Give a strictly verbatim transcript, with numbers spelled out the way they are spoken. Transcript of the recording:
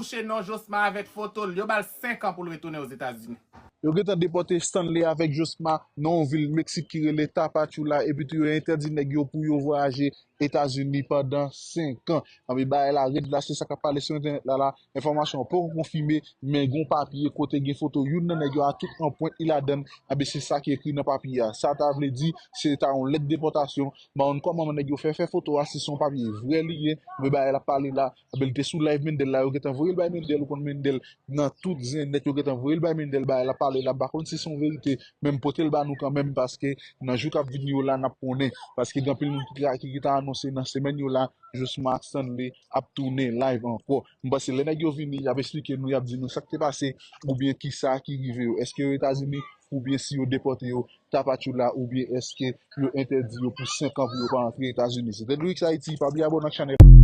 touche non Josma avèk foto l, yo ba l senk an pou l retounen Ozetazini. Yo gentan depòte Stanley avèk Josma nan yon vil Meksik ki rele Tapachula, epi tou yo entèdi nèg yo pou yo vwayaje Etazini pandan senk an. Anpi bagay la rèd la, se sa k ap pale sou entènèt la la. Enfòmasyon an poko konfime, men gen yon papye kote gen foto youn nan nèg yo a tout anpwent li ladan l. Anpi se sa ki ekri nan papye a. Sa ta vle di, se ta yon lèt depòtasyon. Mwen pa konn kòman nèg yo fè fè foto a, si se yon papye vrè li ye, men bagay l ap pale la, anpi l te sou live Mendel la, yo gentan voye l bay Mendel, ou konn Mendel nan tout zen nèt, yo gentan voye l bay Mendel, bagay l ap pale la, m pa konn si se yon verite, men m pote l ba nou kanmenm, paske nan jou k ap vini yo la, n ap konnen, paske gen anpil moun ki, ki, ki ta anonse nan semèn yo la, Josma ak Stanley ap tounen live ankò. M panse lè nèg yo vini, y ap esplike nou, y ap di nou sa k te pase, oubyen kisa ki rive yo. Èske yo Etazini, oubyen si yo depòte yo Tapachula, oubyen èske yo entèdi yo pou senk an pou yo pa antre Etazini. Se te Louix Haïti, pa bliye abòne ak chanèl.